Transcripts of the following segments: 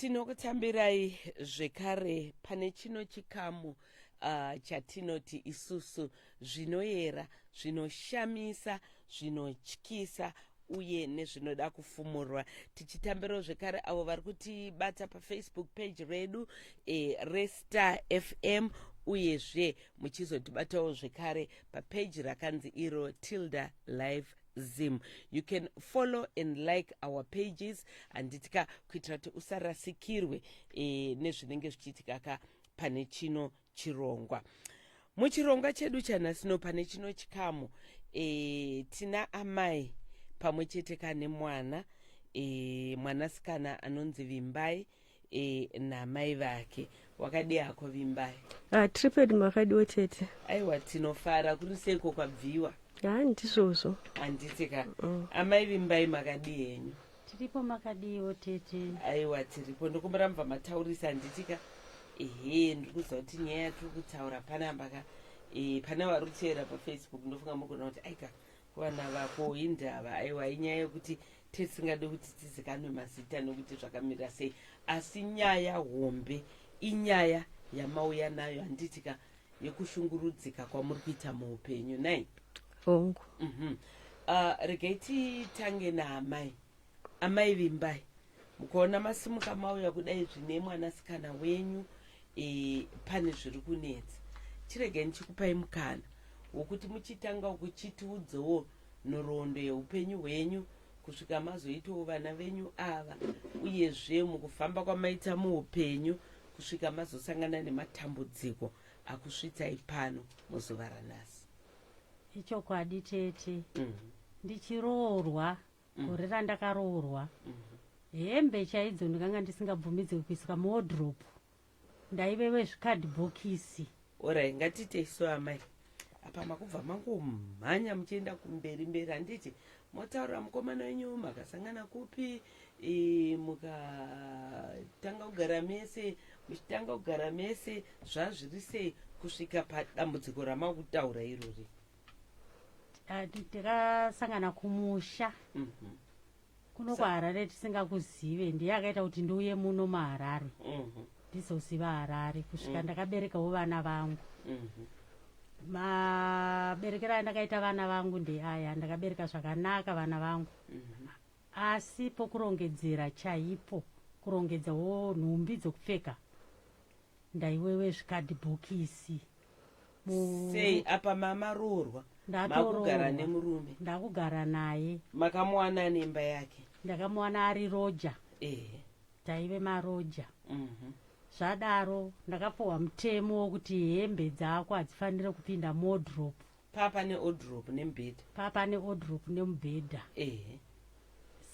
Tinokutambirai zvekare pane chino chikamu chatinoti isusu zvinoyera, zvinoshamisa, zvinotyisa uye nezvinoda kufumurwa, tichitambirawo zvekare avo vari kutibata paFacebook page redu reStar FM, uyezve muchizotibatawo zvekare papeji rakanzi iro Tilda Live Zim. You can follow and like our pages, handitika, kuitira kuti usarasikirwe nezvinenge zvichiitika ka pane chino chirongwa. Muchirongwa chedu chanhasino, pane chino chikamu, tina amai pamwe chete kane mwana, mwanasikana anonzi Vimbai, namai vake. Wakadi hako, Vimbai? Ah, triped, makadiwo tete? Aiwa, tinofara. Kuri seiko kwabviwa? Ha, ndizvozvo. Handitika. Amai Vimbai, makadi henyu? Tiripo, makadiwo tete? Aiwa, tiripo. Ndokumbura mubva mataurisa, handitika? Ehe, ndiri kuziva kuti nyaya yatiri kutaura panapa ka, pane vari kuteera paFacebook, ndofunga mugona kuti aika kuvana vako indava. Aiwa, inyaya yekuti tisingade kuti tizikanwe mazita nekuti zvakamira sei, asi nyaya hombe inyaya yamauya nayo, handitika, yekushungurudzika kwamuri kuita muupenyu nai? Hongu. Regai titange naamai. Amai Vimbai, mukaona masimuka mauya kudai zvine mwanasikana wenyu, pane zviri kunetsa. Chiregai ndichikupai mukana wokuti muchitanga kuchitiudzawo nhoroondo yeupenyu hwenyu kusvika mazoitawo vana venyu ava, uyezve mukufamba kwamaita muupenyu kusvika mazosangana nematambudziko akusvitsai pano muzuva ranhasi. Ichokwadi tete. Ndichiroorwa, gore randakaroorwa, hembe chaidzo ndikanga ndisingabvumidzwe kuiswa muwardrobe, ndaive wezvikadhibhokisi. Alright, ngatite so, amai. Apa makubva mangomhanya muchienda kumberi mberi, handiti? Motaura mukomana wenyu, makasangana kupi, mukatanga kugara mese, muchitanga kugara mese zvazviri sei kusvika padambudziko ramakutaura irori? Ah, takasangana kumusha kuno kuHarare tisingakuzive. Ndiye akaita kuti ndiuye muno muHarare, ndizoziva Harare kusvika ndakaberekawo vana vangu. Maberekero andakaita vana vangu ndeaya: ndakabereka zvakanaka vana vangu, asi pokurongedzera chaipo, kurongedzawo nhumbi dzokupfeka, ndaiwewe zvikadhibhokisi. Sei apa mamaroorwa, makugara nemurume? Ndakugara naye. Makamuwana nemba yake? Ndakamuwana ari roja. Taive maroja. Zvadaro ndakapuhwa mutemo wokuti hembe dzako hadzifaniri kupinda muwardrobe. Papa newardrobe nemubhedha? Papa newardrobe nemubhedha.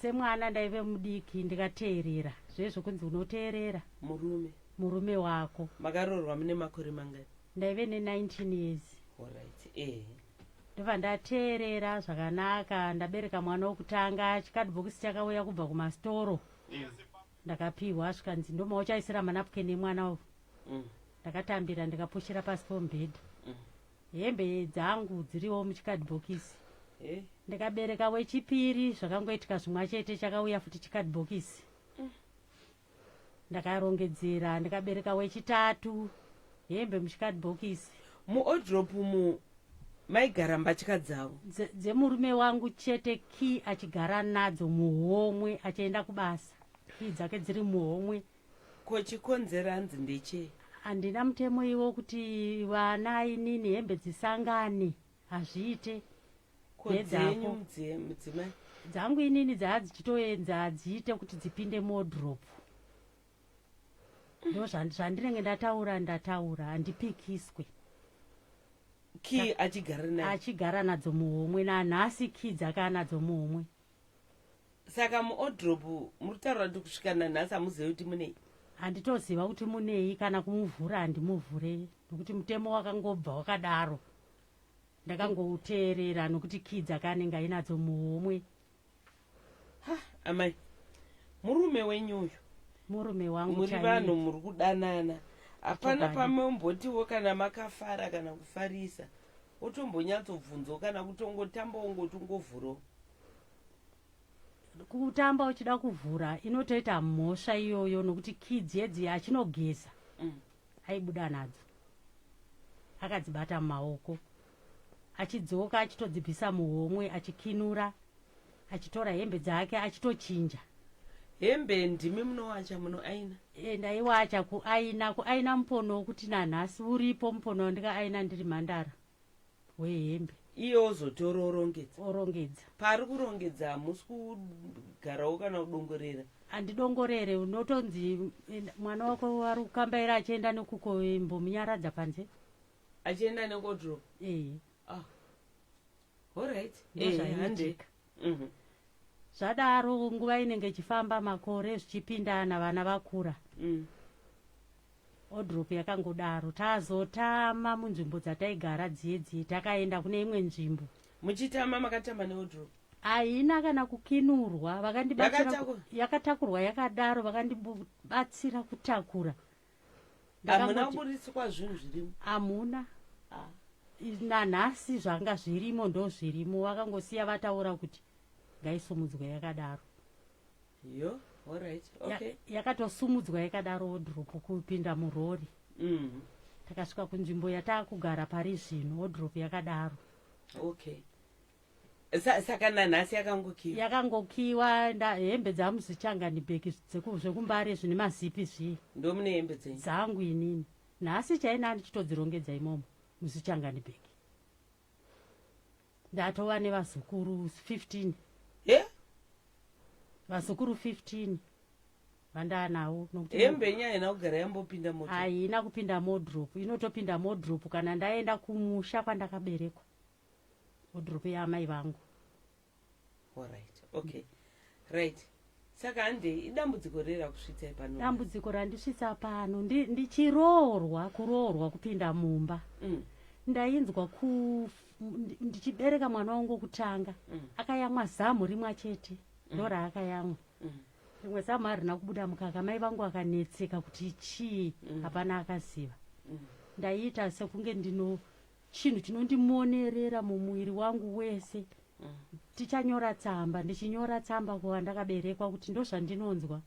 Semwana ndaive mudiki, ndikateerera zvezvo kunzi unoteerera murume. Murume wako. Makaroorwa mune makore mangani? Ndaive ne19 years. Alright, ehe. Ndobva ndateerera zvakanaka. Ndabereka mwana wokutanga, chikadhibhokisi chakauya kubva kumastoro, ndakapiwa, zvikanzi ndomauchaisira manapukeni emwana uyu. Ndakatambira, ndikapushira pasi pomubhedha, hembe dzangu dziriwo muchikadhibhokisi. Ndikabereka wechipiri, zvakangoitika zvimwe chete, chakauya futi chikadhibhokisi, ndakarongedzera. Ndikabereka wechitatu, hembe muchikadhibhokisi. Muwardrobe mu maigara mbatya dzavo? Dzemurume wangu chete, key achigara nadzo muhomwe achienda kubasa, key dzake dziri muhomwe. Ko chikonzero hanzi ndechei? Handina mutemo iwo kuti vana inini hembe dzisangane, hazviite. Ko dzenyu, mudzimai? Dzangu inini dzaa dzichitoenza, hadziite kuti dzipinde muwardrobe. Ndo zvandinenge ndataura, ndataura, handipikiswe. Key achigara nayo? Achigara nadzo muhomwe. Nanhasi key dzake anadzo muhomwe. Saka muwardrobe muri kutaura kuti kusvika nanhasi hamuzivi kuti munei? Handitoziva kuti munei, kana kumuvhura handimuvhure, nokuti mutemo wakangobva wakadaro, ndakangouteerera nokuti key dzake anenge ainadzo muhomwe. Ha, amai, murume wenyu uyu? Murume wangu. Muri chaiye. Vanhu muri kudanana, hapana Chokwadi. pamombotiwo kana makafara kana kufarisa, wotombonyatsobvunzawo kana kutongotambawo ngoti ungovhurawo? Kutamba uchida kuvhura inotoita mhosva iyoyo, nokuti kidzi yedzi achinogeza aibuda nadzo akadzibata mumaoko, achidzoka achitodzibvisa muhomwe, achikinura, achitora hembe dzake, achitochinja. Hembe ndimi munowacha, munoaina? E, ndaiwacha, kuaina, kuaina mupono wokuti nanhasi uripo, mupono wandikaaina ndiri mhandara wehembe. Iye ozotora orongedza? Orongedza. Paari kurongedza hamusi kugarawo kana kudongorera? Handidongorere. Unotonzi, "Mwana wako ari kukambaira achienda nekuko, imbomunyaradza panze." Achienda newardrobe? Ee. Ah, alright. Ndozvaiitika. Zvadaro, nguva inenge ichifamba, makore zvichipindana, vana vakura, wardrobe yakangodaro. Tazotama munzvimbo dzataigara dziye dziye, takaenda kune imwe nzvimbo. Muchitama makatama newardrobe? Haina kana kukinurwa, vakandibatsira. Yakatakurwa? Yakatakurwa yakadaro, vakandibatsira kutakura. Hamuna Ndakangoti kuburitswa zvinhu zvirimo? Hamuna. Ah. Nanhasi zvanga zvirimo ndo zvirimo, vakangosiya vataura kuti ngaisumudzwe yakadaro. Yo, alright, okay. Yakatosumudzwa yakadaro wardrobe kupinda murori. Takasvika kunzvimbo yataakugara pari zvino, wardrobe yakadaro. Okay, saka nanhasi yakangokiwa? Yakangokiwa. Hembe dzamuzichangani bhegi zvekumbare zvine mazipi zviye. Ndomune hembe dzenyu? Dzangu inini. Nhasi chaina ndichitodzirongedza imomo muzichangani bhegi. Ndatova nevazukuru 15. He? Vazukuru 15 vandaanawo nokuti Hembe yenyu haina kugara yambopinda moto? Haina kupinda muwardrobe. Inotopinda muwardrobe kana ndaenda kumusha kwandakaberekwa, wardrobe yaamai vangu. Alright, okay, right. Saka handei, idambudziko rei rakusvitsai pano? Dambudziko randisvitsa pano, ndichiroorwa, kuroorwa kupinda mumba, ndainzwa ku ndichibereka mwana wangu wokutanga, akayamwa zamu rimwe chete, ndo raakayamwa. Rimwe zamu harina kubuda mukaka. Mai vangu akanetseka kuti chii, hapana akaziva. Ndaiita sekunge ndino chinhu chinondimonerera mumuviri wangu wese. Tichanyora tsamba, ndichinyora tsamba kuwandakaberekwa kuti ndo zvandinonzwa,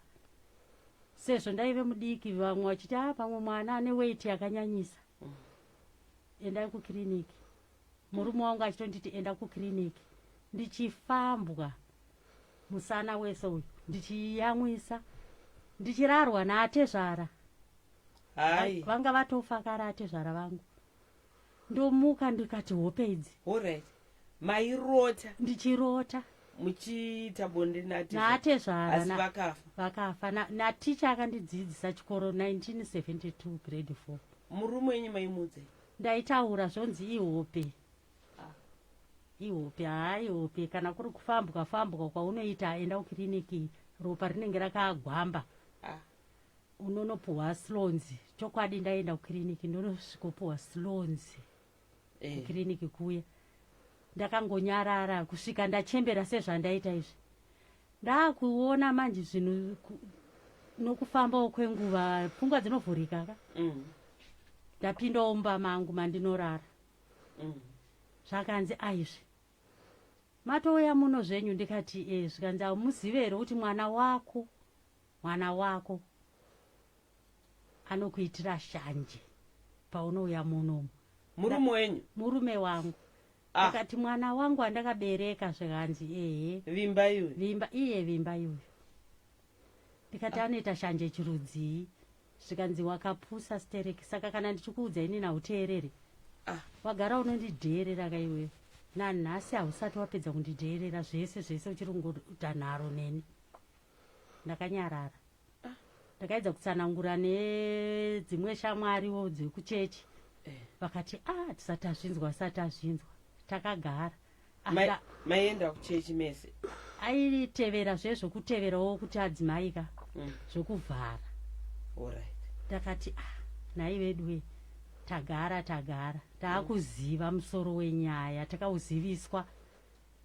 sezvo ndaive mudiki. Vamwe vachiti, "A, pamwe mwana ane weti yakanyanyisa, endai kukiriniki." Murume wangu achitonditi, "Enda kukiriniki." Ndichifambwa musana wese uyu, ndichiyamwisa, ndichirarwa naatezvara. Hai. Vanga vatofa kare atezvara vangu. Ndomuka ndikati, hope idzi. Alright, mairota? Ndichirota. Muchiita bonde nati? Naatezvara. Asi vakafa? Vakafa. Naticha akandidzidzisa chikoro 1972, grade 4. Murume wenyu maimudzei? Ndaitaura, zvonzi ihope. Ah. Ihope, haa, ihope. Kana kuri kufambwa fambwa kwaunoita, enda kukiriniki, ropa rinenge rakagwamba. Ah. Unonopuhwa slonzi. Chokwadi ndaenda kukiriniki, ndonosvikopuhwa slonzi. Kukiriniki kuya ndakangonyarara kusvika ndachembera sezvandaita izvi. Ndaakuona manje zvinhu nokufambawo kwenguva pfungwa dzinovhurika ka. Ndapindawo mumba mangu mandinorara. Zvakanzi, "Aizvi, matouya muno zvenyu?" Ndikati, "E." Zvikanzi, "Hamuzive here kuti mwana wako, mwana wako anokuitira shanje paunouya munomu?" Murume wenyu? Murume wangu. Ah. Ndikati, "Mwana wangu andakabereka?" Zvikanzi, "Ehe." Vimba iwe? Vimba, iye Vimba iuyu. Ndikati, "Anoita shanje chirudzii?" Zvikanzi, "Wakapusa stereki, saka kana ndichikuudza inini hauteereri." Ah. Wagara unondidheerera kaiwewe, nanhasi hausati wapedza kundidheerera, zvese zvese uchiri kungoita nharo neni. Ndakanyarara. Ndakaedza kutsanangura nedzimwe shamwariwo dzekuchechi. Vakati, "A, tisati tazvinzwa, tisati tazvinzwa." Takagara. Ah, Maienda kuchechi mese? Aitevera zvezvokuteverawo kuti adzimai ka, zvokuvhara. Alright. Ndakati, "Ah, nhai vedu, tagara tagara taakuziva musoro wenyaya." Takauziviswa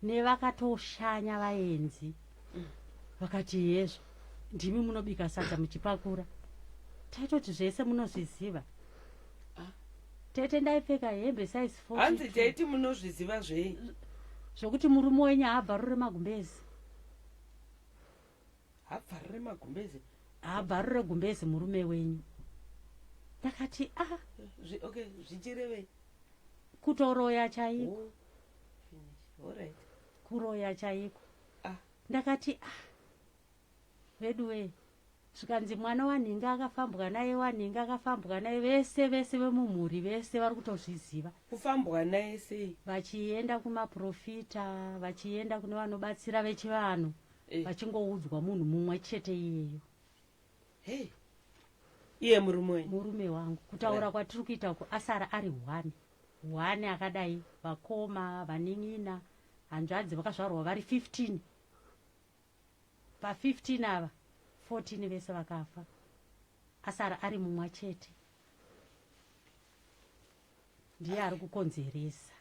nevakatoshanya vaenzi. Vakati, "Yezvo, ndimi munobika sadza, muchipakura, taitoti zvese munozviziva." Ah. Tete, ndaipfeka hembe size 42. Hanzi taiti munozviziva zvei? Zvokuti murume wenyu haabvarure magumbezi. Habvarure magumbeze. Habvarure gumbezi murume wenyu. Ndakati a ah. Okay, zvichirevei? Kutoroya chaiko. Oh, finish. Alright. Kuroya chaiko. Ah. Ndakati ah, veduwe. Zvikanzi mwana wanhinga akafambwa naye, wanhinga akafambwa naye, vese vese vemumhuri vese vari kutozviziva. Kufambwa naye sei? Vachienda kumaprofita, vachienda kune vanobatsira vechivanhu, Eh. vachingoudzwa munhu mumwe chete iyeyo. Hey, iye murume wenyu? Murume wangu. Kutaura kwatiri kuita uku asara ari one one akadai. Vakoma, vanin'ina, hanzvadzi vakazvarwa vari 15. Pa15 ava, 14 vese vakafa, asara ari mumwe chete, ndiye ari kukonzeresa.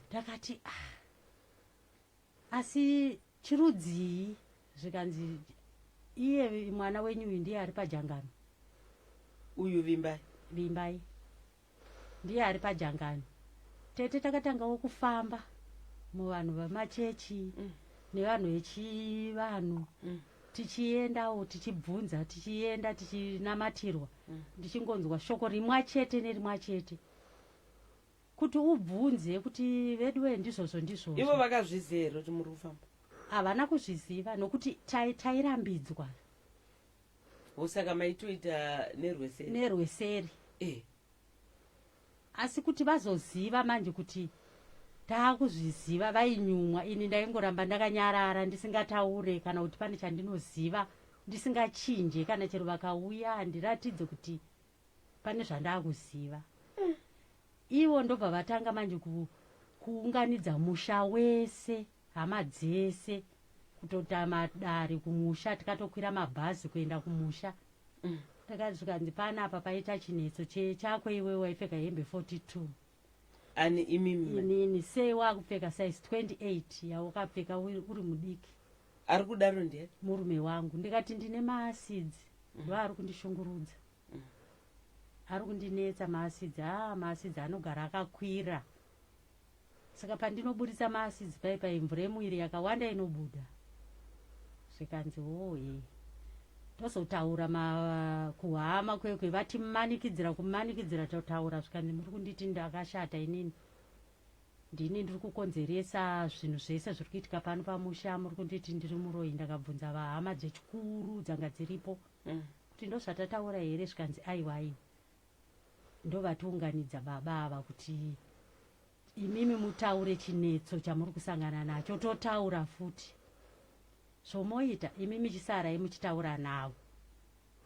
Ndakati ah, asi chirudzii? Zvikanzi iye mwana wenyu uyu ndiye ari pajangano. Uyu Vimbai? Vimbai ndiye ari pajangano. Tete, takatangawo kufamba muvanhu vemachechi nevanhu vechivanhu, tichiendawo tichibvunza, tichienda tichinamatirwa, ndichingonzwa shoko rimwe chete nerimwe chete, kuti ubvunze kuti veduwe, ndizvozvo ndizvozvo. Ivo vakazviziva here kuti muri kufamba? Havana kuzviziva nokuti tairambidzwa. Saka maitoita nerweseri? Nerweseri. Asi kuti vazoziva manje kuti taakuzviziva, vainyumwa. Ini ndaingoramba ndakanyarara, ndisingataure kana kuti pane chandinoziva, ndisingachinje. Kana chero vakauya, handiratidze kuti pane zvandaakuziva. Ivo ndobva vatanga manje kuunganidza musha wese, hama dzese, kutota madare kumusha. Tikatokwira mabhazi kuenda kumusha. Takazvikanzi panapa paita chinetso chako, iwe waipfeka hembe 42. Ani, imimi? Inini. Sei wakupfeka size 28 yaukapfeka uri mudiki? Ari kudaro ndiye? Murume wangu. Ndikati ndine maacids, ndo ari kundishungurudza, ari kundinetsa maacids. Aa, maacids anogara akakwira, saka pandinoburitsa maacids pai mvura yemuviri yakawanda inobuda. Zvikanzi oe, tozotaura kuhama kwekwe, vatimanikidzira, kumanikidzira totaura. Zvikanzi muri kunditi ndakashata inini, ndini ndiri kukonzeresa zvinhu zvese zviri kuitika pano pamusha, muri kunditi ndiri muroyi. Ndakabvunza vahama dzechikuru dzanga dziripo kuti ndozvatataura here? Zvikanzi aiwa, aiwa. Ndovatiunganidza baba ava kuti imimi mutaure chinetso chamuri kusangana nacho. Totaura futi zvomoita imimi, chisarai muchitaura navo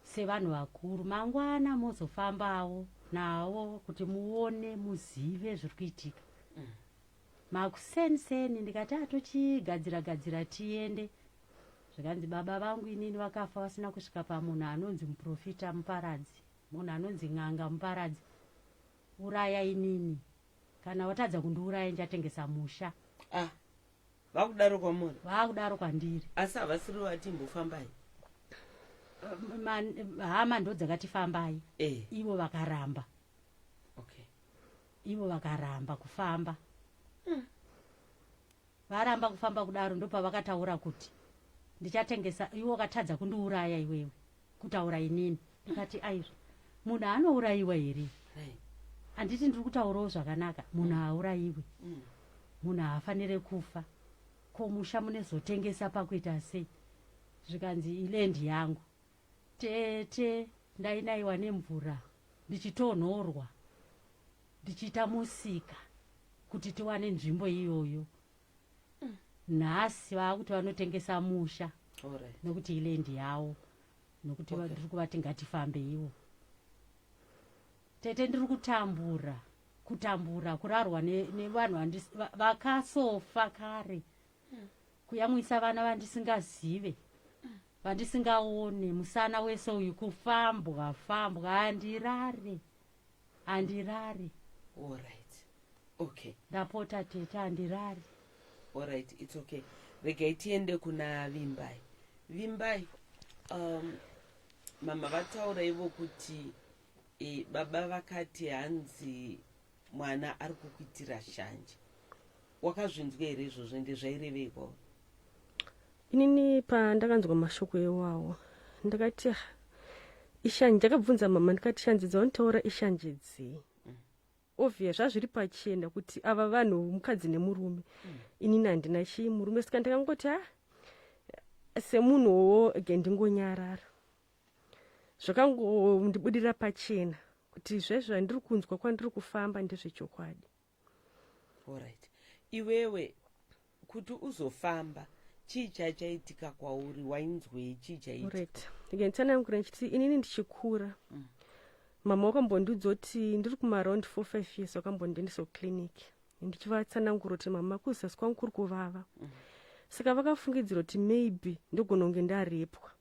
sevanhu vakuru, mangwana mozofambawo navo kuti muone, muzive zviri kuitika. Makuseniseni ndikati atochigadzira gadzira tiende. Zvikanzi baba vangu inini vakafa vasina kusvika pamunhu anonzi muprofita muparadzi, munhu anonzi n'anga muparadzi. Uraya inini, kana watadza kundiuraya ndichatengesa musha. Ah, vakudaro kwamuri? Vaakudaro kwandiri. Asi havasiri vatimbofambai? Hama ndo dzakati fambai. Ivo vakaramba. Ivo vakaramba kufamba. Varamba kufamba kudaro, ndopavakataura kuti ndichatengesa, iwe wakatadza kundiuraya iwewe, kutaura inini. Ndikati aizvo, munhu anourayiwa here? Handiti ndiri kutaurawo zvakanaka? Munhu haurayiwe. Munhu haafanire kufa. Ko musha munezotengesa pakuita sei? Zvikanzi iland yangu. Tete, ndainayiwa nemvura, ndichitonhorwa, ndichiita musika kuti tiwane nzvimbo iyoyo. Nhasi vaakuti vanotengesa musha nokuti iland yavo, nokuti ndiri kuvati ngatifambe ivo. Tete, ndiri kutambura, kutambura, kurarwa nevanhu vakasofa kare, kuyamwisa vana vandisingazive, vandisingaone. Musana wese uyu kufambwa fambwa, handirare, handirare. Alright, okay. Ndapota tete, handirare. Alright, it's okay. Regai tiende kuna Vimbai. Vimbai, mama vataura ivo kuti baba vakati hanzi mwana ari kukuitira shanje. Wakazvinzwa here izvozvo? Ende zvairevei kwauri? Inini pandakanzwa mashoko iwawo ndakati, "Ah, ishanje." Ndakabvunza mama ndikati, "Shanje dzaunotaura ishanje dzei?" Obvious zvazviri pachena kuti ava vanhu mukadzi nemurume. Inini handina chii murume, saka ndakangoti, "Ah, semunhuwo ge ndingonyarara." Zvakangondibudira pachena kuti zvaizvo zvandiri kunzwa kwandiri kufamba ndezvechokwadi. Alright, iwewe kuti uzofamba, chii chachaitika kwauri? Wainzwei? Chii chaitika? Right, ndikanditsanangura ndichiti inini ndichikura, mama wakambondiudza kuti ndiri kumaaround 4 5 years wakambondiendesa kuclinic, ndichivatsanangura kuti, "Mama, kuzasi kwangu kuri kuvava." Saka vakafungidzira kuti maybe ndogona kunge ndarepwa,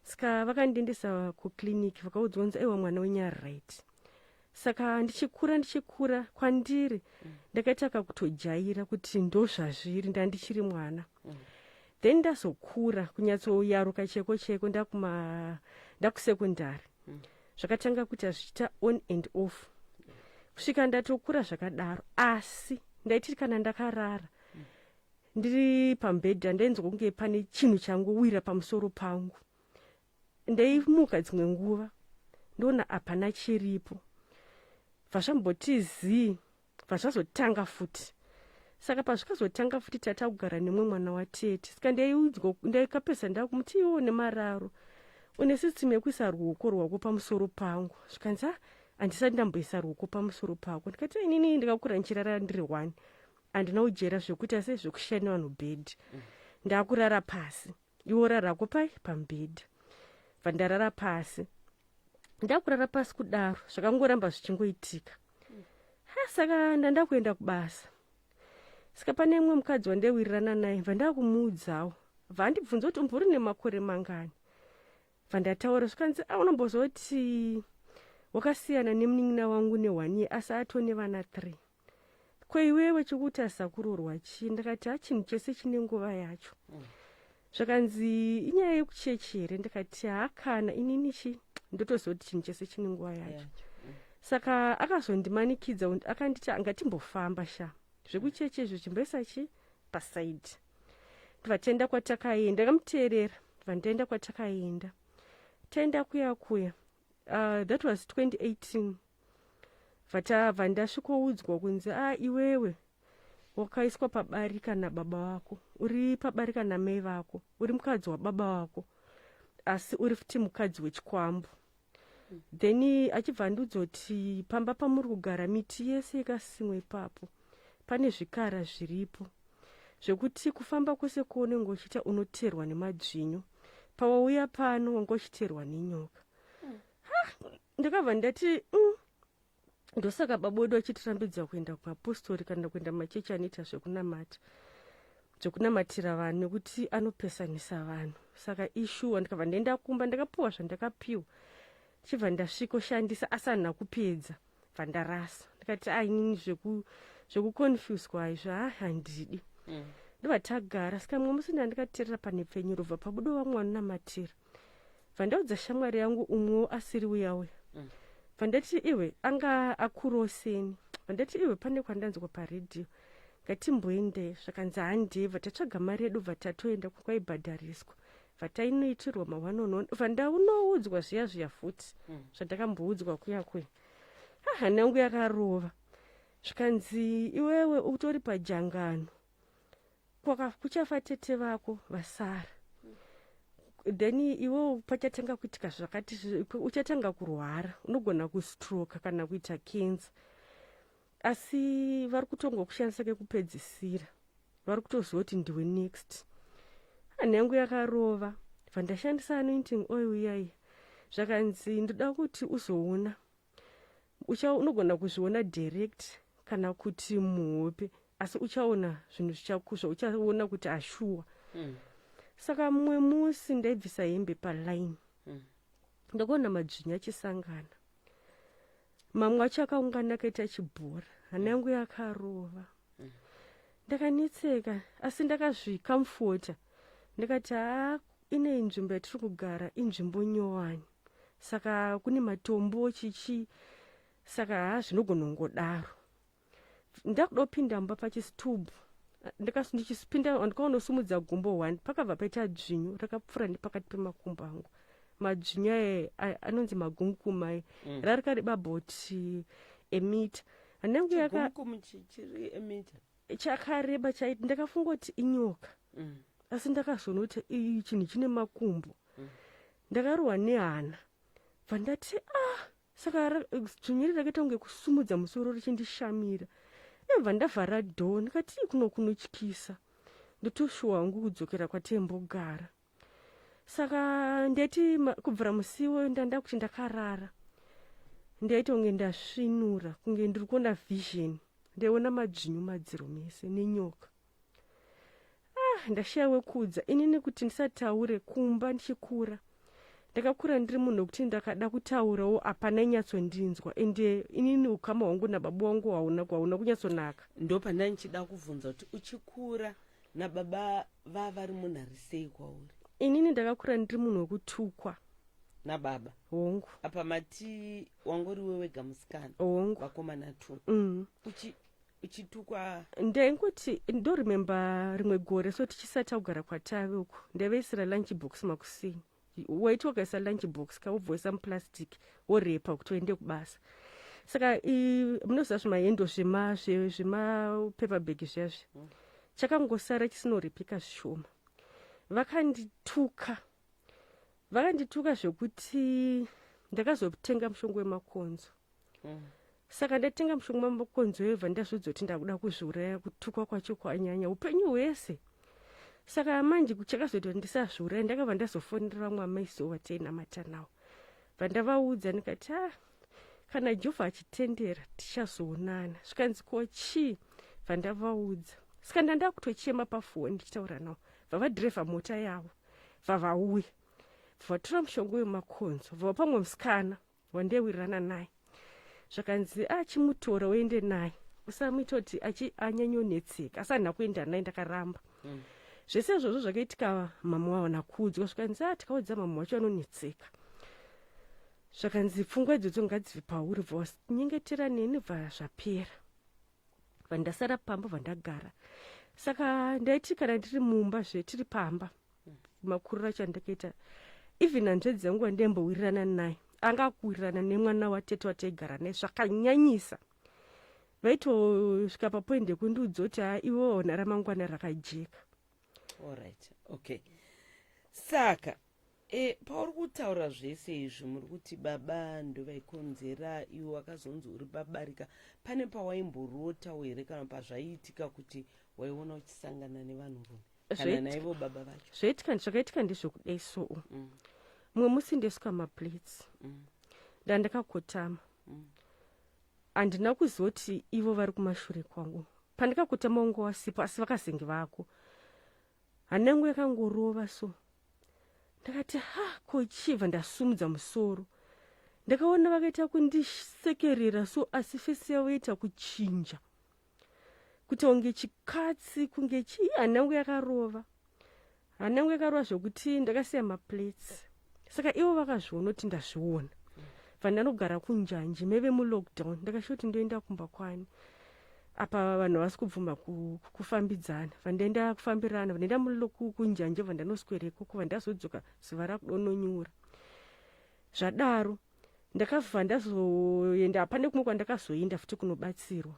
saka vakandiendesa kuclinic, vakaudzwa kunzi, "Aiwa, mwana wenyu ari right." Saka ndichikura ndichikura, kwandiri ndakaita kakutojaira kuti ndo zvazviri, ndandichiri mwana. Then ndazokura kunyatsoyaruka cheko cheko, ndakuma ndakusekondari, zvakatanga kuita zvichiita on and off kusvika ndatokura zvakadaro. Asi ndaiti kana ndakarara ndiri pamubhedha, ndainzwa kunge pane chinhu changowira pamusoro pangu. Ndaimuka dzimwe nguva ndoona hapana chiripo, bva zvamboti zii, bva zvazotanga futi. Saka pazvikazotanga futi, tata kugara nemwe mwana watete, saka ndaiudzwa, ndaikapesa ndakumuti, "Iwo nemararo une system yekuisa ruoko rwako pamusoro pangu." Zvikanzi, "A, handisati ndamboisa ruoko pamusoro pako." Ndikati, "Inini ndakakura ndichirara ndiri one, handina kujera zvekuita sei zvekushaya nevanhu bhedhi. Ndakurara pasi, iwo rarako pai pamubhedhi." Bva ndarara pasi, ndakurara pasi kudaro, zvakangoramba zvichingoitika. Ha, saka ndanda kuenda kubasa, saka pane imwe mukadzi wandaiwirirana naye, bva ndakumuudzawo, bva andibvunza kuti, "Umbori nemakore mangani?" Bva ndataura, zvikanzi, "A, unombozoti wakasiyana nemunin'ina wangu ne1 year, asi atone vana 3. Ko iwewe chekuti asakuroorwa chii?" Ndakati, "Ha, chinhu chese chine nguva yacho." Zvakanzi, "Inyaya yekuchechi here?" Ndikati, "Hakana, inini chi ndotoziva kuti chinhu chese chine nguva yacho." Saka akazondimanikidza, akanditi, "Ngatimbofamba sha, zvekuchechi izvo chimboisa chi paside." Ndibva taenda kwatakaenda, ndakamuteerera, ndibva ndaenda kwatakaenda. Taenda kuya kuya, that was 2018, bva ndasvikoudzwa kunzi, "A, iwewe wakaiswa pabarika nababa vako, uri pabarika namai vako, uri mukadzi wababa vako, asi uri futi mukadzi wechikwambo." Then achibva andiudza kuti pamba pamuri kugara, miti yese yakasimwa ipapo, pane zvikara zviripo, zvekuti kufamba kwese kwaunenge uchiita unoteerwa nemadzvinyu. Pawauya pano wanga uchiteerwa nenyoka. Ndakabva ndati, Ndosaka baba wedu achitirambidza kuenda kumapostori kana kuenda machechi anoita zvekunamata, zvekunamatira vanhu, nekuti anopesanisa vanhu." Saka ishuwa, ndikabva ndaenda kumba, ndakapiwa zvandakapiwa, ndichibva ndasvikoshandisa, asi handina kupedza, bva ndarasa. Ndikati, "Ainini zvekuconfuswa izvo, ha, handidi." Ndobva tagara. Saka mumwe musi ndandikateerera panhepfenyuro, bva pabudo vamwe vanonamatira, bva ndaudza shamwari yangu umwewo asiri uya uya. Bva ndati, "Iwe," anga akurawo seni, bva ndati, "Iwe, pane kwandanzwa paredhiyo, ngatimboendei." Zvakanzi, "Handei." Bva tatsvaga mari yedu, bva tatoenda kwaibhadhariswa, bva tainoitirwa ma1 on 1, bva ndaunoudzwa zviya zviya futi zvandakamboudzwa kuya kuya. Hana yangu yakarova. Zvikanzi, "Iwewe utori pajangano, kuchafa tete vako vasara, then iwewo pachatanga kuitika zvakati, uchatanga kurwara, unogona kustroka kana kuita cancer, asi vari kutongokushandisa kekupedzisira, vari kutoziva kuti ndiwe next." Hana yangu yakarova. Bva ndashandisa anointing oil iyaiya. Zvakanzi, "Ndoda kuti uzoona, unogona kuzviona direct kana kuti muhope, asi uchaona zvinhu zvichakusva, uchaona kuti ashuwa." Saka mumwe musi ndaibvisa hembe paline, ndakaona madzvinyu achisangana, mamwe acho akaungana akaita chibhora. Hana yangu yakarova. Ndakanetseka, asi ndakazvicomforta, ndikati, "Haa, ine nzvimbo yatiri kugara inzvimbo nyowani, saka kune matombo chichi, saka haa, zvinogona kungodaro." Ndakuda kupinda mumba pachisitubhu. Ndichipinda ndikaonosumudza gumbo one, pakabva paita dzvinyu rakapfuura nepakati pemakumbo angu. Madzvinyu aya anonzi magunkuma aya. Rarikareba about a meter. Hanangu yaka Chigumkumu chiri a meter? Chakareba chaiti ndakafunga kuti inyoka. Asi ndakazoona kuti iyi chinhu chine makumbo. Ndakarohwa nehana, bva ndati, "Ah." Saka dzvinyu iri rakaita kunge kusumudza musoro richindishamira. Ebva ndavhara door, ndikati, "Ii, kuno kunotyisa, ndotoshuwa hangu kudzokera kwatembogara." Saka ndaiti kubvira musiwo ndanda kuti ndakarara, ndaita kunge ndasvinura, kunge ndiri kuona vision. Ndaiona madzvinyu madziro mese nenyoka. Ah, ndashaya wekuudza inini kuti ndisataure kumba. Ndichikura, ndakakura ndiri munhu wekuti ndakada kutaurawo hapana inyatsondinzwa. Ende inini ukama hwangu nababa wangu hauna kunyatsonaka. Ndopanda ndichida kubvunza kuti uchikura nababa vavari munhu ari sei kwauri? Inini ndakakura ndiri munhu wekutukwa. Nababa? Hongu. Apa mati wangoriwe wega musikana? Hongu. Vakomana two. Uchitukwa? Ndaingoti, ndoremember rimwe gore so, tichisati kugara kwatave uku, ndaivaisira lunch box makuseni. Waiti wakaisa lunch box kaubva waisa muplastic, worepa kuti uende kubasa. Saka munoziva zvimaendo zvemapaper bag zviyazvi, chakangosara chisinorepeka zvishoma. Vakandituka, vakandituka zvekuti ndakazotenga mushonga wemakonzo. Saka ndatenga mushonga wemakonzo, yobva ndazvidza kuti ndakuda kuzviuraya, kutukwa kwacho kwanyanya upenyu hwese. Saka manje chakazoita kuti ndisazviuraya, ndakabva ndazofonera vamwe amaiso vatainamata navo, bva ndavaudza ndikati, "A, kana Jehovha achitendera tichazoonana." Zvikanzi, "Ko chii?" Bva ndavaudza. Saka ndanda kutochema pafoni ndichitaura navo, bva vadhirevha mota yavo, bva vauya, bva vatora mushonga wemakonzo, bva vapamwe musikana wandaiwirirana naye. Zvakanzi, "Achimutora uende naye, usamuita kuti anyanyonetseka." Asi handina kuenda naye, ndakaramba. Zvese izvozvo zvakaitika mama wawana kuudzwa. Zvikanzi, "A, tikaudza mama wacho anonetseka." Zvakanzi, "Pfungwa idzodzo ngadzibve pauri." Bva wanyengetera neni, bva zvapera, bva ndasara pamba, bva ndagara. Saka ndaiti kana ndiri mumba zve, tiri pamba, makuriro acho andakaita, even hanzvadzi yangu wandaimbowirirana naye anga kuwirirana nemwana watete wataigara naye zvakanyanyisa. Vaitosvika papoint yekundiudza kuti, "Ha, iwe waona ramangwana rakajeka." Alright, okay. Saka pauri kutaura zvese izvi, muri kuti baba ndovaikonzera, iwe wakazonzi uri babarika. Pane pawaimborota here kana pazvaiitika kuti waiona uchisangana nevanhurume kana naivo baba vacho? Zvakaitika ndezvekudai so. Mumwe musi ndesuka maplates, ndandakakotama. Handina kuziva kuti ivo vari kumashure kwangu. Pandakakotama wangu wasipo, asi vakazenge vako. Hana yangu yakangorova so, ndakati, "Ha, ko chibva?" Ndasumudza musoro, ndakaona vakaita kundisekerera so, asi face yavo yaita kuchinja kuita kunge chikatsi, kunge chii. Hana yangu yakarova, hana yangu yakarova zvokuti ndakasiya maplates. Saka ivo vakazviona kuti ndazviona, bva ndanogara kunjanji meve mulockdown. Ndakashuwa kuti ndoenda kumba kwani, apa vanhu havasi kubvuma kufambidzana. Bva ndaenda kufambirana, bva ndaenda kunjanji, bva ndanoswera ikoko, bva ndazodzoka zuva rakudononyura. Zvadaro ndakabva ndazoenda, hapane kumwe kwandakazoenda futi kunobatsirwa.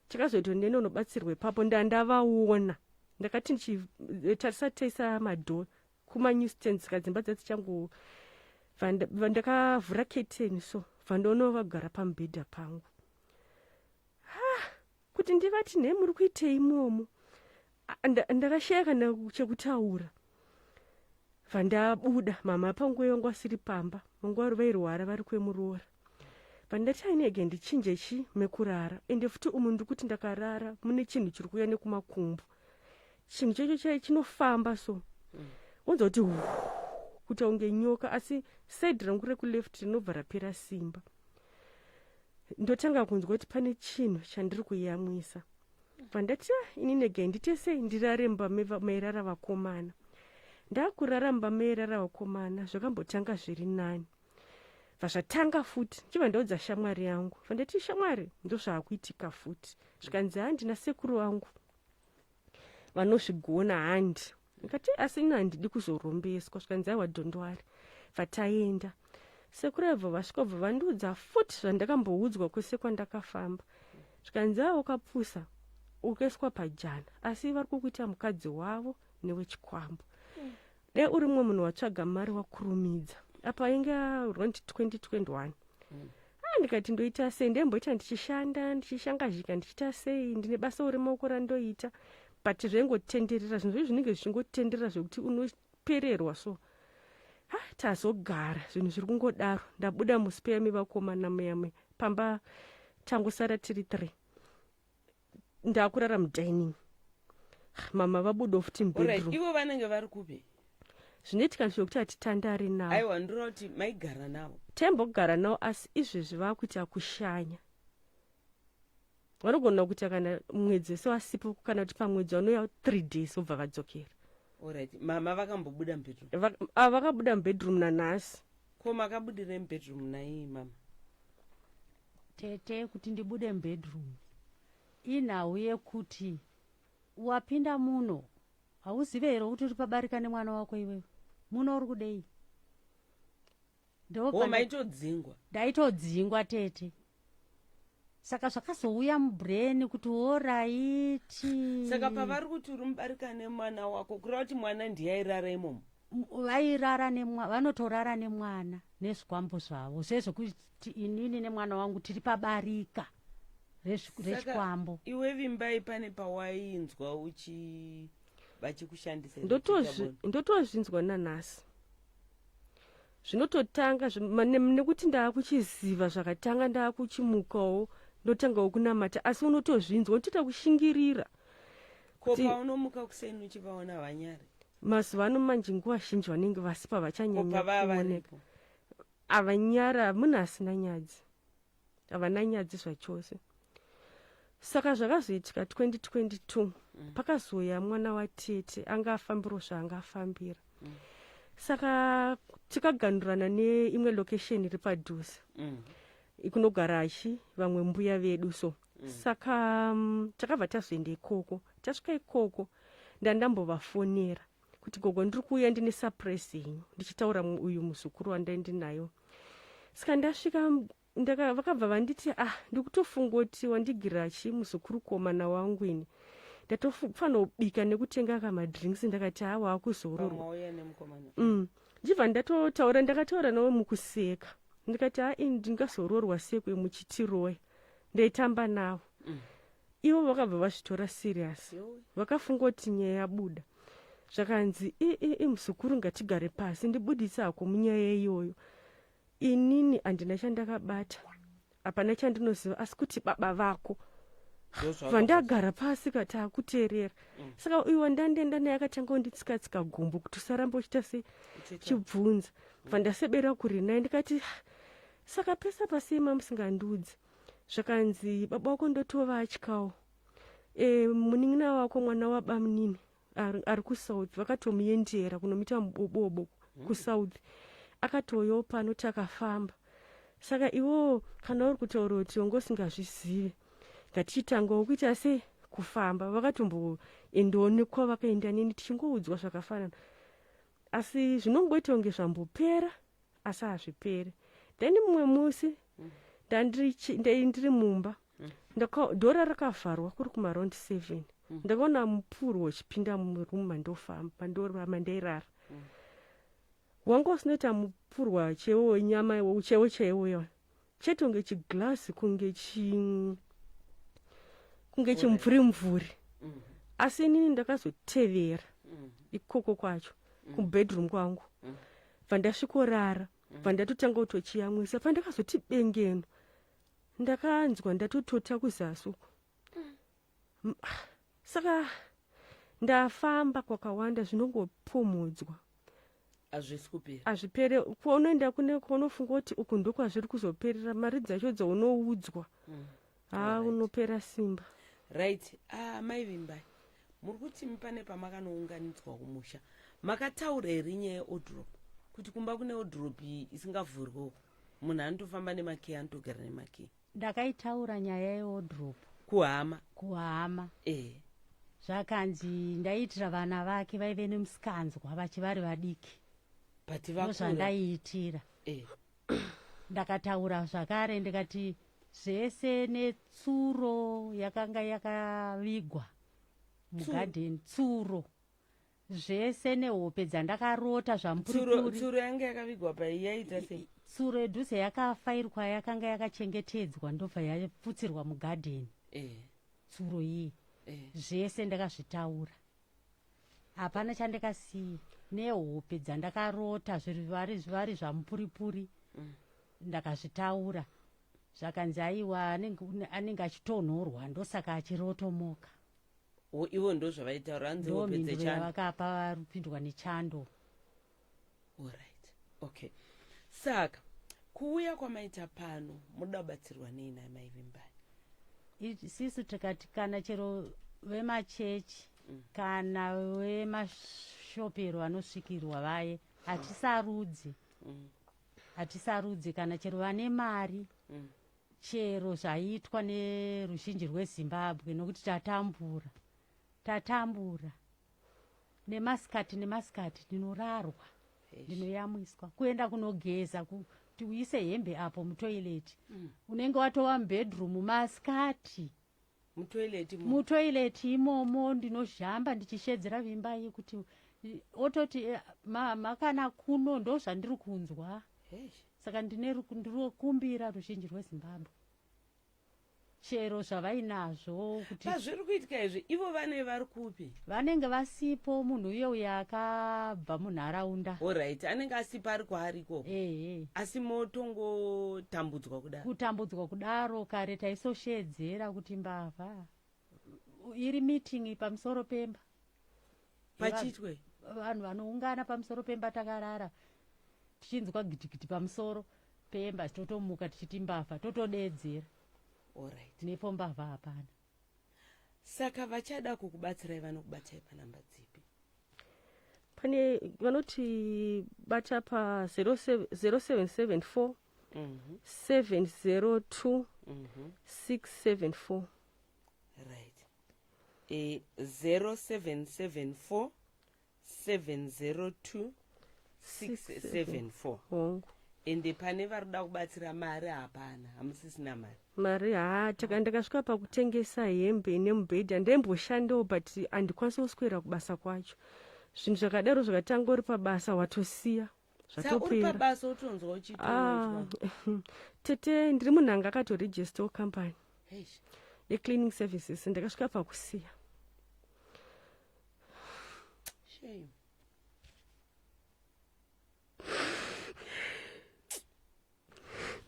Chakazoita kuti ndiende kunobatsirwa ipapo, ndandavaona. Ndakati ndichitarisa taisa madoor kumanewstands, kadzimba dzadzichango, ndakavhura keteni so, bva ndaona vagara pamubhedha pangu. Ha, kuti ndivati, "Nhe, muri kuitei imomo?" Ndakashaya kana chekutaura, bva ndabuda. Mama panguva yangu asiri pamba, vangu vairwara vari kwemuroora. Bva ndati, "Ainege ndichinje chi mekurara, ende futi umu ndiri kuti ndakarara mune chinhu chiri kuuya nekumakumbo." Chinhu chacho chai chinofamba so, unza kuti hu, kuita kunge nyoka, asi side rangu rekuleft rinobva rapera simba. Ndotanga kunzwa kuti pane chinhu chandiri kuyamwisa. Bva ndati, "Ah, ini negai ndite sei, ndirare mumba mairara vakomana." Ndakurara mumba mairara vakomana, zvakambotanga zviri nani, bva zvatanga futi. Ndichibva ndaudza shamwari yangu, bva ndati, "Shamwari, ndozvaakuitika futi." Zvikanzi, "Handina sekuru vangu." Vanozvigona handi. Ndikati asi ini handidi kuzorombeswa. Zvikanzi aiwa, don't worry. Bva taenda. Sekuru aibva vasvika, bva vandiudza futi zvandakamboudzwa kwese kwandakafamba. Zvikanzi a, wakapusa, ukaiswa pajana, asi vari kukuita mukadzi wavo newechikwambo. Dai uri mumwe munhu watsvaga mari wakurumidza. Apa inge around 2021. Ah, ndikati ndoita sei? Ndemboita ndichishanda, ndichishangazhika, ndichiita sei, ndine basa remaoko randoita, but zvaingotenderera. Zvinhu zvacho zvinenge zvichingotenderera zvekuti unopererwa. So ha, tazogara, zvinhu zviri kungodaro. Ndabuda muspare mevakomana muya muya pamba, tangosara tiri three. Ndakurara mudining, mama vabudawo futi mubedroom. Ivo vanenge vari kupi? Zvinoitika zvekuti hatitandari navo. Aiwa, ndinoda kuti maigara navo. Taimbogara navo, asi izvezvi vakuita kushanya. Vanogona kuita kana mwedzi wese wasipo, kana kuti pamwedzi vanouya 3 days, vobva vadzokera. Alright, mama vakambobuda mubedroom? Vakabuda mubedroom nanhasi. Ko makabudirei mubedroom nai mama? Tete, kuti ndibude mubedroom inhau yekuti wapinda muno, hauzive here kuti uri pabarika nemwana wako? Iwewe muno uri kudei? O, maitodzingwa? Ndaitodzingwa, tete. Saka zvakazouya mubrain kuti alright. Saka pavari kuti uri mubarika nemwana wako, kureva kuti mwana ndiye airara imomo? Vairara nemwa, vanotorara nemwana nezvikwambo zvavo, zvezvekuti inini nemwana wangu tiri pabarika rechikwambo. Iwe Vimbai, pane pawainzwa uchi vachikushandisa? Ndotozvinzwa nanhasi. Zvinototanga nekuti ndaakuchiziva zvakatanga, ndaakuchimukawo, ndotangawo kunamata, asi unotozvinzwa, unotoita kushingirira. Ko paunomuka kuseni uchivaona, vanyari? Mazuva ano manje nguva zhinji vanenge vasipa, vachanyanya Pavava kuoneka. Varipo? Havanyara, munhu asina nyadzi, havana nyadzi zvachose. Saka zvakazoitika 2022, pakazouya mwana watete anga afambirawo zvaanga afambira. Saka tikaganurana neimwe location iri padhuze kunogara achi vamwe mbuya vedu. So saka takabva tazoenda ikoko. Tasvika ikoko, ndandambovafonera kuti, "Gogo, ndiri kuuya, ndine surprise yenyu," ndichitaura uyu muzukuru wandaindinayo. Saka ndasvika, vakabva vanditi, "Ah, ndikutofunga kuti wandigira chi muzukuru komana wangu ini. Ndatofanira kubika nekutenga kamadrinks." Ndakati, "Hawa, akuzororwa." Pamwauya nemukomana. Ndibva ndatotaura, ndakataura navo mukuseka, ndikati, "Ha, ini ndingazororwa sekwe muchitiroya?" Ndaitamba navo. Ivo vakabva vazvitora serious. Yowe. Vakafunga kuti nyaya yabuda. Zvakanzi, I muzukuru, ngatigare pasi, ndibudise hako munyaya iyoyo. Inini handina chandakabata, hapana chandinoziva, asi kuti baba vako." Ndozvavakabva. Vandagara pasi kati akuteerera. Saka uyu wandandenda naye akatanga kunditsika-tsika gumbo kuti usaramba uchiita sei, Uchiita. chibvunza. Bva ndasebera kure naye, ndikati, "Ah, saka pesa pasei mamusingandiudzi?" Zvakanzi, "Baba wako ndotovatyawo. Munin'ina wako, mwana wabamunini ari kuSouth, vakatomuendera kunomuita mubobobo kuSouth, akatouyawo pano, takafamba. Saka iwowo kana uri kutaura kuti wanga usingazvizivi, ngatichitangawo kuita sei, kufamba." Vakatomboendawo nekwavakaenda neni, tichingoudzwa zvakafanana, asi zvinongoita kunge zvambopera, asi hazviperi. Then mumwe musi ndiri mumba, door rakavharwa, kuri kumaround 7, ndakaona mupurwa uchipinda muroom mandofamba, mandairara. Wanga usinoita mupurwa chaiwo wenyama chaiwo chaiwo iwa, chete kunge chiglass, kunge chimvuri mvuri. Asi inini ndakazotevera ikoko kwacho kubedroom kwangu, bva ndasvikorara, bva ndatotanga kutochiyamwisa. Pandakazoti bengeno, ndakanzwa ndatotota kuzasi uko. Saka ndafamba kwakawanda, zvinongopomhodzwa. Hazvisi kupera. Hazvipere. Kwaunoenda kune kwaunofunga kuti uku ndokwazviri kuzoperera, mari dzacho dzaunoudzwa, ha, unopera simba. Right. Ah, mai Vimbai, muri kuti pane pamakanounganidzwa kumusha, makataura here nyaya yewardrobe, kuti kumba kune wardrobe isingavhurwi uko munhu anotofamba nemakey, anotogara nemakey? Ndakaitaura nyaya yewardrobe. Kuhama? Kuhama. Zvakanzi ndaiitira vana vake vaive nemusikanzwa vachivari vadiki. But vakura. Ndozvandaiitira. Ndakataura zvakare ndikati zvese netsuro yakanga yakavigwa mugadheni, tsuro zvese nehope dzandakarota zvamupuripuri. Tsuro yanga yakavigwa pai yaita sei? Tsuro yedhuze yakafairwa yakanga yakachengetedzwa ndobva yapfutsirwa mugadheni. Tsuro iyi. Zvese ndakazvitaura. Hapana chandakasiya, nehope dzandakarota zviri vari vari zvamupuripuri. Ndakazvitaura. Zvakanzi aiwa anenge achitonhorwa ndosaka achirotomoka. O, ivo ndozvavaitaura hanzi Ndo hope mhinduro dzechando. yavakapa varupindwa nechando. Alright. Okay. Saka kuuya kwamaita pano munoda kubatsirwa nei namai Vimbai? Isisu tikati kana chero vemachechi kana vemashopero anosvikirwa vaye hatisarudzi. Hatisarudzi kana chero vane mari. Chero zvaitwa neruzhinji rweZimbabwe nokuti tatambura. Tatambura. Nemasikati nemasikati ndinorarwa. Ndinoyamwiswa. Kuenda kunogeza kuti uise hembe apo mutoilet. Unenge watova mubedroom masikati. Mutoilet imomo. Mutoilet imomo ndinozhamba ndichishedzera Vimbai kuti ototi mama kana kuno ndo zvandiri kunzwa. Saka ndinokumbira ruzhinji rweZimbabwe chero zvavainazvo kuti pazviri kuitika izvi ivo vane vari kupi? Vanenge vasipo, munhu uye uyo akabva munharaunda. Alright, anenge asipo ari kwaari ikoko. Ehe. Asi motongotambudzwa kudaro. Kutambudzwa kudaro. Kare taisoshedzera kuti mbavha iri meeting pamusoro pemba. Pachiitwe vanhu vanoungana pamusoro pemba takarara tichinzwa gidigidi pamusoro pemba, totomuka tichiti mbavha, totodedzera. Nepo mbavha hapana. Saka vachada kukubatsirai vanokubatai panhamba dzipi? Pane vanoti bata pa 0774 702 674. Right, 0774 702 674. Hongu. Ende pane vari kuda kubatsira, mari hapana, hamusisina mari? Mari haa, ndakasvika pakutengesa hembe nemubhedha. Ndaimboshandawo but handikwanisi kuswera kubasa kwacho. Zvinhu zvakadaro zvakatanga uri pabasa watosiya. Sa uri Zvatopera. pabasa utonzwa Ah, uchitoitwa? Tete, ndiri munhu anga akatoregistawo company Eish. yecleaning services. Ndakasvika pakusiya. Shame.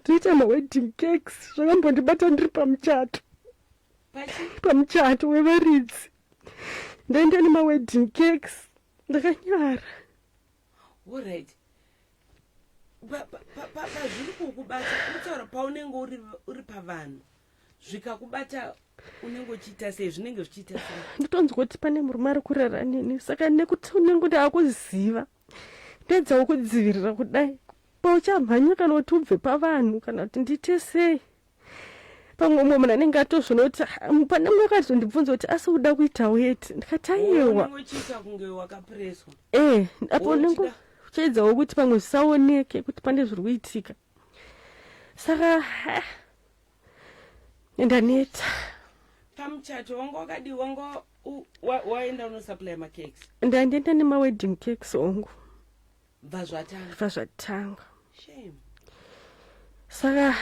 Toita mawedding cakes, zvakambondibata ndiri pamuchato. Pachi? Pamuchato wevaridzi ndaenda nemawedding cakes, ndakanyara. Alright, pazviri kukubata kutaura paunenge uri pavanhu zvikakubata unenge uchiita sei? Zvinenge zvichiita sei? Nditonzwa kuti pane murume ari kurara neni, saka nekuti unenge ndaakuziva ndedzawo kudzivirira kudai pauchamhanya kana kuti ubve pavanhu kana kuti ndiite sei. Pamwe umwe munhu anenge atozvona kuti "Ah, pane mumwe akazondibvunza kuti asi uda kuita weti?" Ndikati aiwa. Unenge uchiita kunge wakapreswa. Apo unenge uchiedzawo kuti pamwe zvisaoneke kuti pane zviri kuitika. Saka ndaneta. Pamuchato wanga wakadi wanga waenda unosupply macakes? Ndandienda nemawedding cakes ongu. Bva zvatanga. Bva zvatanga. Shame. Saka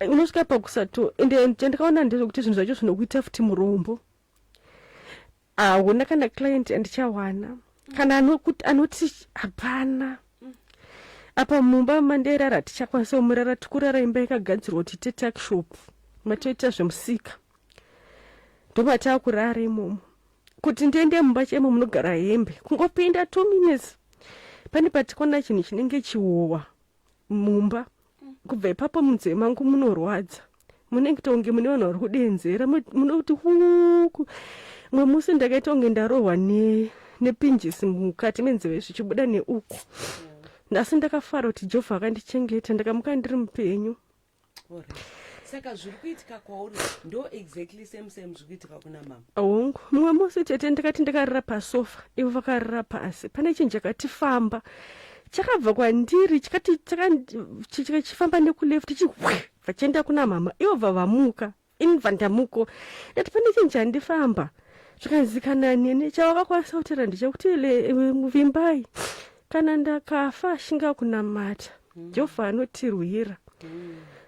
unosvika pakusato ende chandikaona ndezvekuti zvinhu zvacho zvinokuita futi murombo. Hauna kana client andichawana kana anoti hapana. Apa mumba mandairara hatichakwanisa kumurara, tikurara imba yakagadzirwa kuti ite tuckshop matoita zvemusika, ndomataakurara imomo. Kuti ndiende mumba chaimo munogara hembe, kungopinda 2 minutes pane patikaona chinhu chinenge chihowa mumba. Kubva ipapo munzeve mangu munorwadza, munenge tonge mune vanhu vari kudenzera, munoti huku. Mwe musi ndakaita kunge ndarohwa nepinjisi mukati menzeve zvichibuda neuku, asi ndakafara kuti Jehovha akandichengeta, ndakamuka ndiri mupenyu. Alright. Saka zviri kuitika kwauri ndo exactly same same zviri kuitika kuna mama. Hongu, mumwe musi tete ndakati ndakarara pasofa, ivo vakarara pasi. Pane chinhu chakatifamba chakabva kwandiri chikati chifamba nekuleft chihwe vachienda kuna mama, ivo bva vamuka, ini bva ndamuko. Ndati pane chinhu chandifamba, zvikanzi kana neni chavakakwanisa kutaura ndechekuti vimbai, kana ndakafa shinga kunamata, Jehovha anotirwira.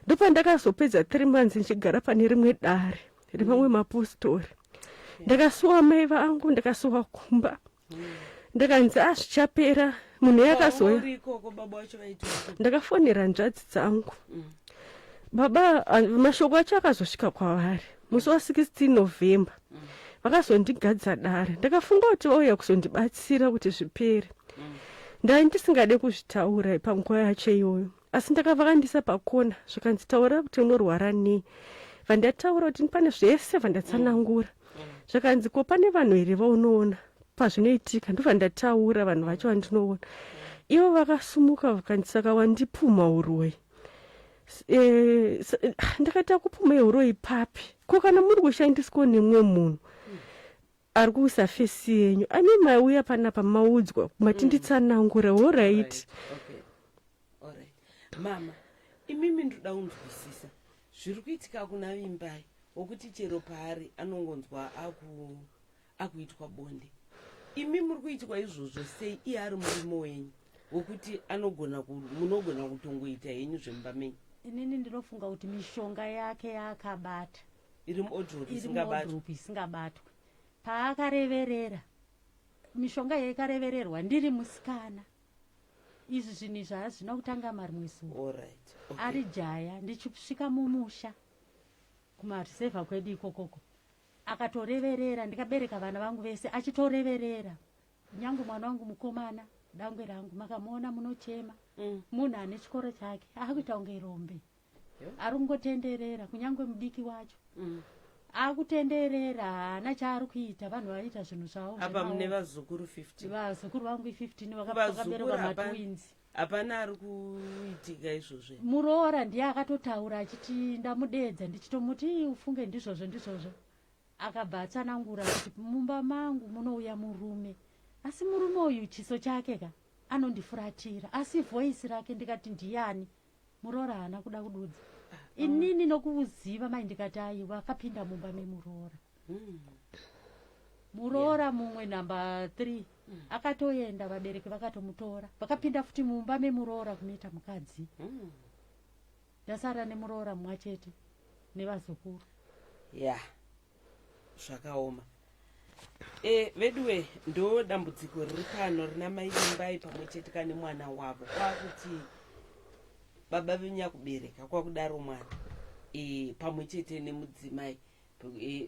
Ndopandakazopedza 3 months ndichigara pane rimwe dare remamwe mapostori. Ndakasuwa mai vangu, ndakasuwa kumba. Ndakanzi a zvichapera, munhu yakazoya. Uri ikoko baba vacho vaiti? Ndakafonera hanzvadzi dzangu. Baba mashoko acho akazosvika kwavari musi wa16 November. Vakazondigadza dare. Ndakafunga kuti vauya kuzondibatsira kuti zvipere. Ndai ndisingade kuzvitaura panguva yacho iyoyo, asi ndakavakandisa pakona, zvikanzi taura kuti unorwara nei. Vandataura kuti pane zvese, vandatsanangura. Zvakanzi ko pane vanhu here vaunoona pazvinoitika? Ndobva ndataura vanhu vacho vandinoona. Ivo vakasumuka vakanzi saka wandipuma uroyi. Ndakaita kupuma uroyi papi? Ko kana muri kushandiswa nemumwe munhu ari kuisa face yenyu ane mauya panapa maudzwa matinditsanangura? Alright. Okay, alright mama, imimi ndoda kunzwisisa zviri kuitika kuna Vimbai, wokuti chero paari anongonzwa akuitwa bonde. Imi muri kuitwa izvozvo sei, iye ari murume wenyu wokuti anogona munogona kutongoita henyu zvemumba menyu? Inini ndinofunga kuti mishonga yake yaakabata iri muwardrobe iri isingabatwa. Muwardrobe isingabatwi. Paakareverera mishonga yaikarevererwa ndiri musikana, izvi zvinhu izvi hazvina kutanga marimwe zuva. Alright, okay. Ari jaya, ndichisvika mumusha kumarisevha kwedu ikokoko, akatoreverera. Ndikabereka vana vangu vese achitoreverera, nyange mwana wangu mukomana, dangwe rangu, makamuona munochema. Munhu ane chikoro chake akuita kunge rombe. Ari kungotenderera, kunyange mudiki wacho akutenderera, haana chaari kuita. Vanhu vaita zvinhu zvavo Apa mune zvemaoko. Vazukuru 15. Vazukuru vangu i15. Vazukuru Vakaberekwa matwins. Hapana ari kuitika izvozvo? Muroora ndiye akatotaura achiti ndamudedza, ndichitomuti, "Ii, ufunge ndizvozvo ndizvozvo." Akabva atsanangura kuti mumba mangu munouya murume, asi murume uyu chiso chake ka anondifuratira, asi voice rake. Ndikati ndiyani muroora? Haana kuda kududza. Inini nokuuziva mai, ndikati aiwa, akapinda mumba memuroora. Muroora mumwe namba 3 akatoenda, vabereki vakatomutora, vakapinda futi mumba memuroora kunoita mukadzi. Ndasara nemuroora mumwe chete nevazukuru. Ya, zvakaoma. Veduwe, ndo dambudziko riri pano rina mai Vimbai pamwe chete kane mwana wavo, kwakuti baba venyakubereka, kwakudaro mwana pamwe chete nemudzimai.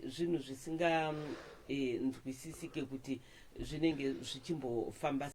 Zvinhu zvisinganzwisisike kuti zvinenge zvichimbofamba.